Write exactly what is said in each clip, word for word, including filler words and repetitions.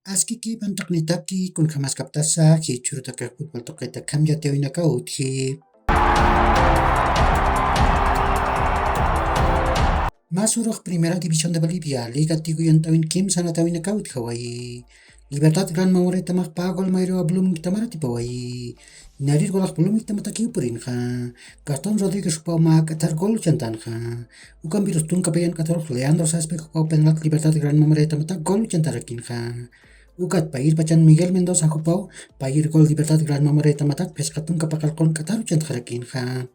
Askiki pantaqnitaki, kunjamaskaptasa jichhurutakax futbol tuqita kamyatiyawinakaw utji. Masurux Primera División de Bolivia, Liga Tigo yant'awin kimsa anatawinakaw utjawayi. Libertad Gran Mamoreta max pagol mayruwa Bloomington maratipawayi. Narir golax Bloomington matakiw purinxa. Gastón Rodríguez jupaw mä k'athar gol uchantanxa. Ukampiru tunka payan k'atharux Leandro Saspe jupaw penalti Libertad Gran Mamoreta matak gol uchantarakinxa. Ukat payir pachan Miguel Mendoza jupaw payir gol Libertad Gran Mamoreta matak phisqa tunka paqallqun k'athar uchantxarakinxa.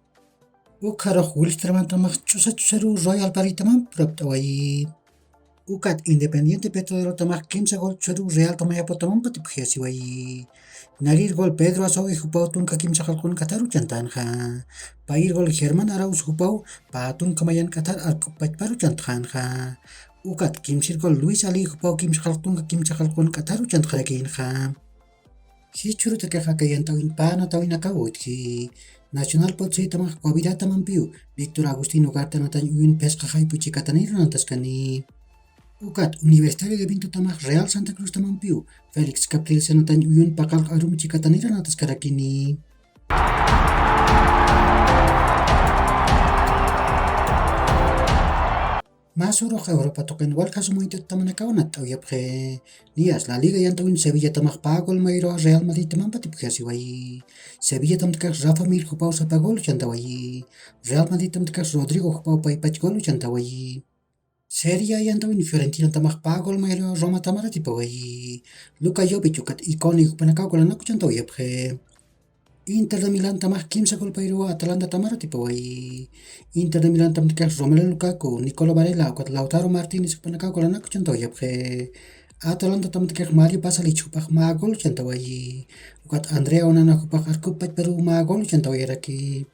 Ukharux Wilstermantam max ch'usa ch'usaru Royal Paritaman purapt'awayi. Ukat Independiente Petrolerotam max kimsa gol ch'usaru Real Tamayapotaman patipjiyasiwayi. Narir gol Pedro Azogue jupaw tunka kimsa qallqun k'athar uchantanxa. Payir gol Germán Arauz jupaw pä tunka mayan k'athar arkup pachparu uchantxanxa. Ukat kimsir gol Luis Ali jupaw kimsa qallq tunka kimsa qallqun k'athar uchantxarakinxa. Jichhurutakax aka yant'awin pä anatawinakaw utji. Nacional Potositamax Guavirata mampiw Víctor Agustín Ugarte anatañ uyun phisqa jaypu chikatanir anataskani. Ukat Universitario de Vintotamax Real Santa Cruzta mampiw Félix Capriles anatañ uyun paqallq arum chikatanir anataskarakini. Masurux Europa tuqin walja suma yat'atamanakaw anatt'awayapxi. Niyas La Liga yant'awin Sevillatamax pä gol mayruwa Real Madridtaman patipjiyasiwayi. Sevillatamtkax Rafa Mir jupaw sapa gol uchantawayi. Real Madridtamtkax Rodrigo jupaw paypach gol uchantawayi. Serie A yant'awin Fiorentinatamax pä gol mayruwa Romatam aratipawayi. Luka Jovic ukat Icone jupanakaw golanak uchantawayapxi. Inter de Milantamax kimsa gol payruwa Atalantatam aratipawayi. Inter de Milantamtkax Romelu Lukaku, Nicolo Varela ukat Lautaro Martínez jupanakaw golanak uchantawayapxi. Atalantatamtkax Mario Pasalic jupax mä gol uchantawayi. Ukat Andrea Onana jupax arkup pachparuw mä gol uchantawayaraki.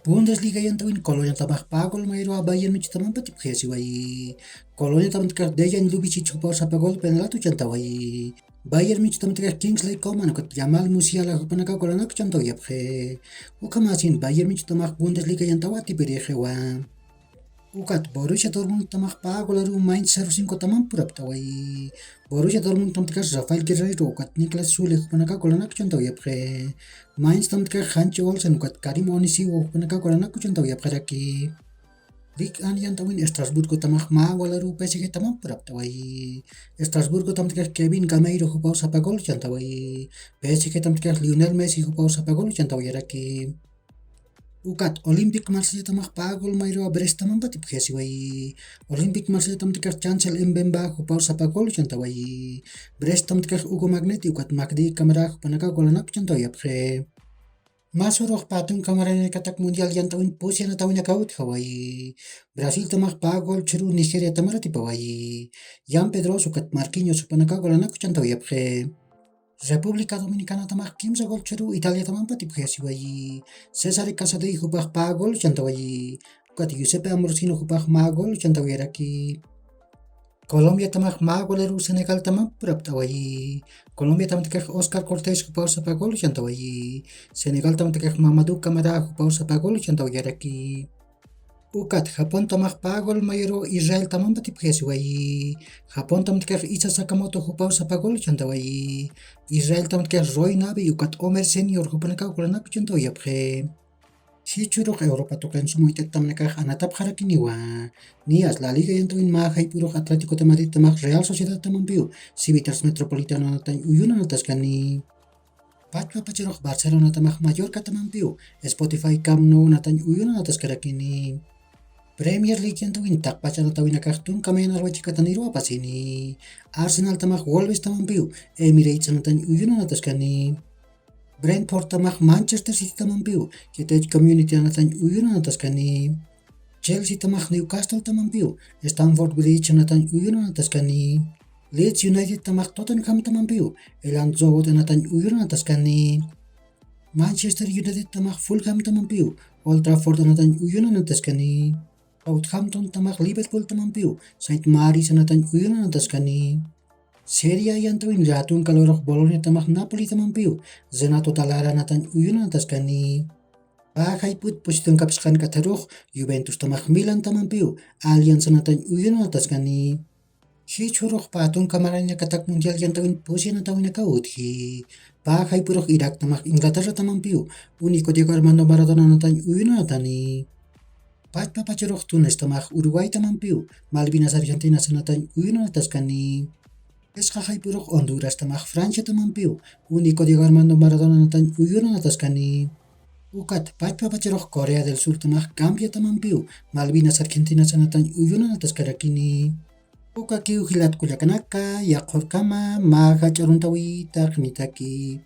Bundesliga yant'awin Coloniatamax pä gol mayruwa Bayern Munichtaman patipjiyasiwayi. Coloniatamtkax Dejan Ljubicic jupaw sapa gol penalti uchantawayi. Bayern Munichtamtkax Kingsley Coman ukat Jamal Musiala jupanakaw golanak uchantawayapxi. Ukhamasin Bayern Munichtamax Bundesliga yant'aw atipirixiwa. Ukat Borussia Dortmundtamax pä golaruw Mainz cero cincotaman purapt'awayi. Borussia Dortmundtamtkax Rafael Guerreiro ukat Niklas Süle jupanakaw golanak uchantawayapxi. Mainztamtkax Hancho Olsen ukat Karim Onisiwo jupanakaw golanak uchantawayapxiraki. Liga yant'awin Estrasburgotamax mä golaruw P S Gtaman purapt'awayi. Estrasburgotamtkax Kevin Gameiro jupaw sapa gol uchantawayi. P S Gtamtkax Lionel Messi jupaw sapa gol uchantawayaraki. Ukat Olympique Marselletamax pä gol mayruwa Brestaman patipjiyasiwayi. Olympique Marsellettamtkax Chancel Mbemba jupaw sapa gol uchantawayi. Brestaman tkax Hugo Magneti ukat Magdi Camara jupanakaw golanak uchantawayapxi. Masurux pä tunka maranirakatak mundial yant'awin pusi anatawinakaw utjawayi. Brasiltamax pä gol chhuru Nigeriataman aratipawayi. Jan Pedros ukat Marquinhos jupanakaw golanak uchantawayapxi. República Dominicanatamax kimsa gol chhuru Italiataman patipjiyasiwayi. Cesare Casadei jupax pä gol uchantawayi. Ukat Giuseppe Amorosino jupax mä gol uchantawayaraki. Colombiatamax mä golaruw Senegaltaman purapt'awayi. Colombiatamtkax Oscar Cortés jupaw sapa gol uchantawayi. Senegaltamtkax Mamadou Camara jupaw sapa gol uchantawayaraki. Ukat Japontamax pä gol mayruw Israeltaman patipjiyasiwayi. Japontamtkax Isa Sakamoto jupaw sapa gol uchantawayi. Israeltamtkax Roy Navi ukat Omer Senior jupanakaw golanak uchantawayapxi. Jichhürux Europa tuqin suma yat'atamanakax anatapxarakiniwa. Niyas La Liga yant'awin mä jayp'ürux Atlético de Madridtamax Real Sociedadtamampiw Civitas Metropolitano anatañ uyun anataskani. Pachpa pacharux Barcelonatamax Mallorcatamampiw Spotify Camp Nou anatañ uyun anataskarakini. Premier League yant'awin taqpach anatawinakax tunka mayan arwa chikataniruw apasini. Arsenaltamax Wolvestamampiw Emirates anatañ uyun anataskani. Brentfordtamax Manchester Citytamampiw Kitech Community anatañ uyun anataskani. Chelseatamax Newcastletamampiw Stamford Bridge anatañ uyun anataskani. Leeds Unitedtamax Tottenhamtamampiw Elland Road anatañ uyun anataskani. Manchester Unitedtamax Fulhamtamampiw Old Trafford anatañ uyun anataskani. Southamptontamax Liverpooltamampiw Saint Mary's anatañ uyun anataskani. Serie A yant'awin llätun kalurux Boloniatamax Napolitamampiw Renato Talara anatañ uyun anataskani. Pä jayp'ut pusitun kapsqan k'atharux Juventustamax Milantamampiw Allianz anatañ uyun anataskani. Jichhurux pä tunka marañakatak mundial llantawin pusinatawinakaw utji. Pä jaypurux iraktamax inglaterratamampiw, único diego armando maradonanatañ uyunanatani. Pachpapachurux tunistamax uruguaytamampiw, malvinas argentinasanatañ uyunanataskani. Isqa jaypurux hondurastamax franciatamampiw, único diego armando maradonanatañ uyunanataskani. Ukat pachpapachurux corea del surtamax cambiatamampiw, malvinas argentinasanatañ uyunanataskarakini. Ukakiw jilatkullakanaka, yaqhurkama mä jach'aruntawitaq nitaki.